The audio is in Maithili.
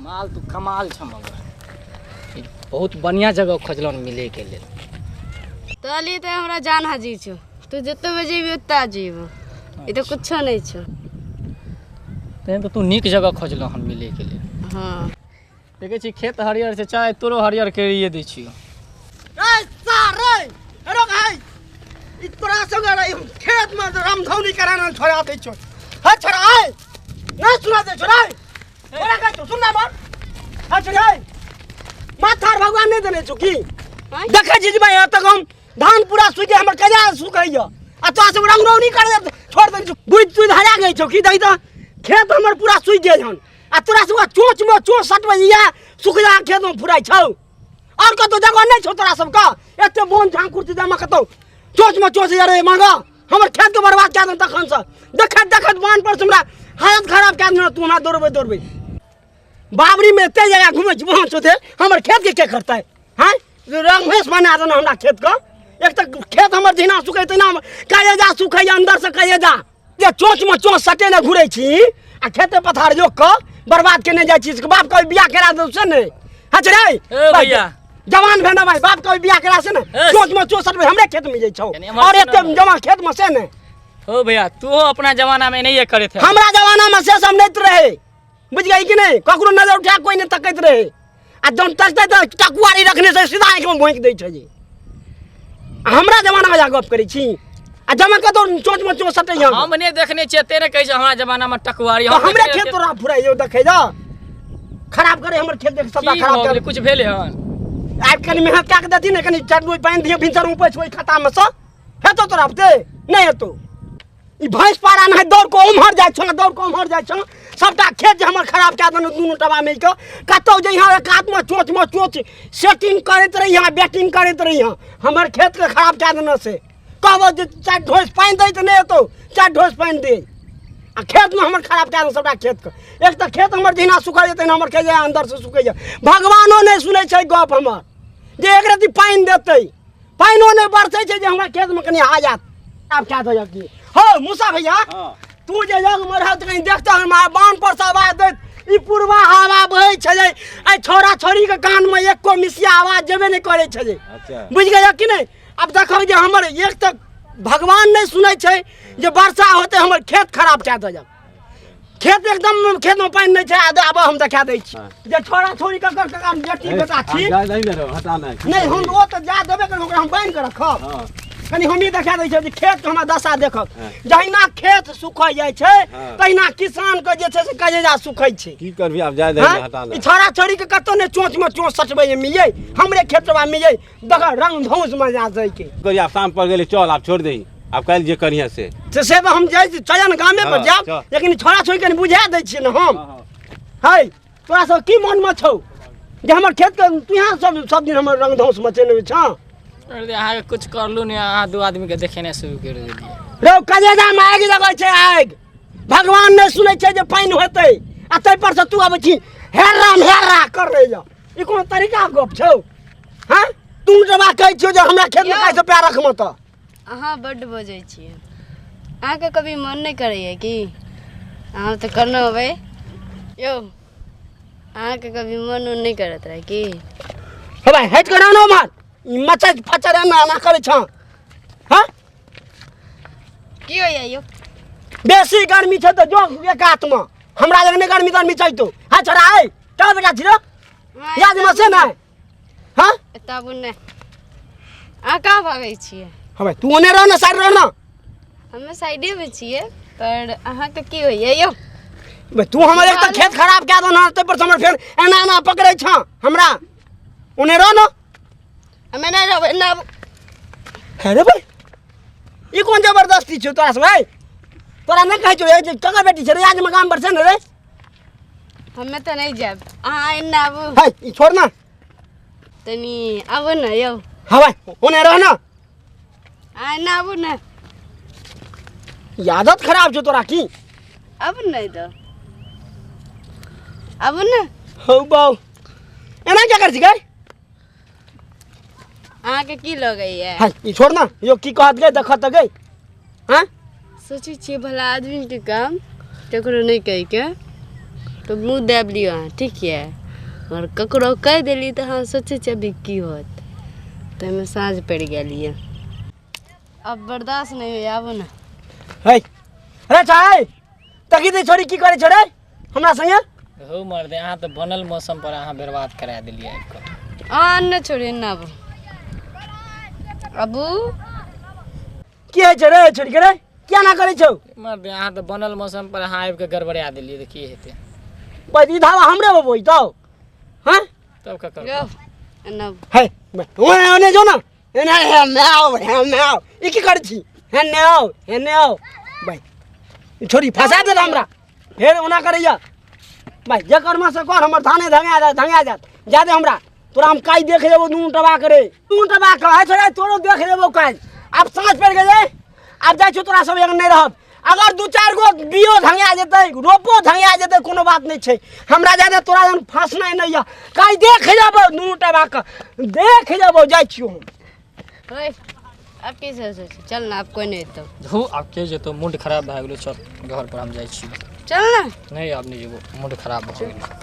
माल तू कमाल छ मगर ई बहुत बढ़िया जगह खोजलहुँ मिलैके लेल। तली तऽ हमरा जान हाजिर छौ, तू जते बजे जेबी ओतऽ जेबो, ई तऽ कुछो नहि छौ। तहन तऽ तू नीक जगह खोजलहुँ हन मिलैके लेल। हँ। देखै छी खेत हरियर छै, चाहे तोरो हरियर करिए दै छियौ। रे सार रे, रोक है ई तोरा संगे रे खेत में रामधौनी कराना छोड़ा दै छौ। हे छोड़ा आय नहीं सुना दे छोड़ा, तोरा कहै छौ सुन ना बोल। हे छोड़ा माथा भगवान नहीं देने छौ की? देखै छी जे भाई तक हम धान पूरा सूखि हमर कजा सुखैया आ तोरा सब रंगरौनी करे छोड़ देने छौ। बुझ तुझ हरा गई छौ की? दही तऽ खेत हमर पूरा सूखि गेल हन आ तोरा सब चोच में चोच सटबै इएह सुखला खेत में फुराइ छौ। और कतौ जगह नहीं छौ तोरा सबके? एते बोन झांकुर छै जमा कतौ चोच में चोच रे मांगा हमर खेत के बर्बाद कए देन। तखन से देखैत देखैत बान्ह पर से हमरा हालत खराब कए देन। तू हमरा दौड़बै दौड़बै बाबरी में एते जगह घुमै छी वहाँ चोते हमर खेत के के करतै? हाँ रंग भैंस बना देना हमरा खेत के। एक तऽ खेत हमर जहिना सुखै तहिना कलेजा सुखै अंदर से कलेजा जे चोच में चोच सटे ने घुरै छी आ खेते पथार जोग के बर्बाद केने जाइ छी। बाप के बियाह करा दौ से ने। हच रे ए भैया जवान भेना भाई, बाप के बियाह करा से ने चोच में चोच सटबै हमरे खेत में जाइ छौ और एते जमा खेत में से ने। ओ भैया तू अपना जमाना में नहीं करे थे। हमरा जमाना में से सब नहीं रहे, बुझ गई कि नहीं? ककरो नजर उठा कोई नहीं तकैत रहे आ जौन तकतै तऽ टकुआरी रखने से सीधा आँखिमे भोंकि दै छै। जे हमरा जमाना में जा गप करै छी आ जमा कतौ चोच में चोच सटै हम। हम नहि देखने छियै ते ने कहै छै हमरा जमाना में टकुआरी। हम हमरे खेत तोरा फुराइयो देखै जा खराब करे हमर खेत देख सबटा खराब कर। कुछ भेले हन आब कनी मेहनत कए के देती ने कनी चटनी पानि दियो भिनसर उपैछ ओहि खाता में से हेतौ तोरा बुते नहीं हेतौ। ई भैंस पारा नहीं दौड़ के उम्हर जाइ छौ दौड़ के उम्हर जाइ छौ सबटा खेत जे हमर खराब कए देने दुनू टबा मिल के। कतौ जइहा एक हाथ में चोच में चोच सेटिंग करैत रहिहा बैटिंग करैत रहिहा हमर खेत के खराब कए देने से। कहबो जे चारि ढोस पानि दै तऽ नहि हेतौ, चारि ढोस पानि दे आ खेत में हमर खराब कए देने सबटा खेत के। एक तऽ खेत हमर जहिना सुखै तहिना हमर खेत अंदर से सुखैया। भगवानो नहि सुनै छै गप हमर जे एक रत्ती पानि देतै, पानिओ नहि बरसै छै जे हमरा खेत में कनि हाजत। आब क्या दो की हो मूसा भैया? तू जे जग में रहत कहीं देखता हम बांध पर से आवाज दैत ई पूर्वा हवा बहै छलै एहि छौड़ा छौड़ी के कान में एको मिसिया आवाज जेबे नहि करै छलै। बुझि गेल कि नहि? आब देखो जे हमर एक तऽ भगवान नहि सुनै छै जे वर्षा होतै हमर खेत खराब कए देलक। खेत एकदम खेत में पानि नहि छै। आब हम देखा दै छी जे छौड़ा छौड़ी ककर ककर बेटी बेटा छी। नहीं हम ओ तऽ जा देबे करब ओकरा हम बान्हि कऽ रखब। कनि हमही देखा दै छियै जे खेत के हमरा दशा देखब। जहिना खेत सुखै जाइ छै तहिना किसान के जे छै से कलेजा सुखै छै। की करबी आब जाय दही हटा ई छौड़ा छौड़ी के कतौ ने चोंच में चोंच सटबै मियै हमरे खेतवा मियै देख रंग धौंस में जा दै के। करी आब शाम पर गेलै चल आब छोड़ दही आब काल्हि जे करिहे से। से तऽ हम जाइ छी चयन गामे पर जायब लेकिन छौड़ा छौड़ी कनि बुझा दै छियै ने हम। है तोरा सब की मन में छौ जे हमर खेत के तू यहाँ सब सब दिन हमर रंग धौंस मचेने छौ? अरे अहाँके कुछ करलू नहि, अहाँ दू आदमी के देखेनाइ शुरू कर देलियै। रौ कलेजा में आगि लगै छै आगि, भगवान नहि सुनै छै जे पानि होतै आ ताहि पर से तू अबै छी हेरा हेरा कर रही जा। ई कोनो तरीका गप छौ? हाँ तू जबा कहै छियौ जे हमरा खेत में काहे से पैर रखबो तऽ? अहाँ बड्ड बजै छियै, अहाँके कभी मन नहि करैया की? अहाँ तऽ करने होबै यौ, अहाँके कभी मन उन नहि करैत रहै की? हे भाई हटि कऽ रह ने उम्हर, ई मचै फचर एना एना करै छँ। हाँ की होइया यौ? बेसी गर्मी छै तऽ जो एक हाथमे, हमरा लग नहि गर्मी तर्मी छै तो। हाँ छोड़ा है कहाँ बेटा छी रे? याद में से नहि? हाँ एतऽ आबू नहि, अहाँ कहाँ भागै छियै? हाँ भाई तू ओने रह ना साइड रह ना। हमे साइडे में छियै पर अहाँके की होइया यौ? बे तू हमर एक तऽ खेत खराब कए दो ना ताहि पर हमर फेर एना एना पकड़ै छँ हमरा। ओने रह ना। हमे नहि रहबै ना। अरे भाई ई कोन जबरदस्ती छौ तोरा से भाई? तोरा नहि कहै छौ जे ककर बेटी छै रे आज में गाम पर छै ने रे? हमे तऽ नहि जायब, अहाँ एन्ने आबू। है ई छोड़ ना। तनी आबू ने यौ। हाँ भाई ओने रह ना। अहाँ एन्ने आबू ने। ई आदत खराब छौ तोरा की? आबू ने तऽ आबू ने। हौ बाउ एना क्या कर छी गै? अहाँके की लगैया? है ई छोड़ ना, यो की कहत गई देखत गई। हाँ सोचै छियै भला आदमीके काम ककरो नहि कहिके तऽ मुँह दाबि लियौ अहाँ, ठीक यऽ? मगर ककरो कहि देली तऽ अहाँ सोचै छियै अभी की होत, ताहिमे साँझ पड़ि गेल यऽ, अब बर्दाश्त नहि होइए, आबू ने। है रे चाय तकी दे छोरी की करे छोड़े हमरा संगे। हो मर्दे, अहाँ तऽ बनल मौसम पर अहाँ बर्बाद करा देलियै आबि कऽ। अहाँ नहि छोड़ियै ने, आबू आबू। की होइ छै रे छोरी के रे, किया ना करै छौ? मर्दे अहाँ तऽ बनल मौसम पर अहाँ आबि कऽ गड़बड़ा देलियै तऽ की हेतै? बस ई धावा हमरे बबोई तो। हाँ तब ककर? यौ एना है ओने ओने जो ना, एने हे ने आओ हे ने आओ, ई की करै छी? हे ने आओ हे ने आओ। भाई ई छोरी फंसा देल हमरा, फेर ओना करैया। भाई जे कर्म से कर, हमर धाने धंगा जात धंगा जात जादे हमरा। तोरा हम काज देख लेबो दुनू टबा करे, दुनू टबा के है छोरा तोरो देख लेबो काज। आब साँझ पड़ि गेलै, आब जाइ छियौ तोरा सब एक नहि रहब। अगर दू चारि गो बियो धंगा जेतै, रोपो धंगा जेतै, कोनो बात नहि छै हमरा, जादे तोरा जन फंसनाइ नहि यऽ। काज देख लेबो दुनू टबा के, देख लेबो, जाइ छियौ हम। ओए आब की सोचै छी? चल ने, आब कोइ नहि एतौ। धू आब के जेतौ, मूड खराब भए गेलै, चल घर पर हम जाइ छी। चल ने। नहि आब नहि जेबो, मूड खराब भऽ गेलै।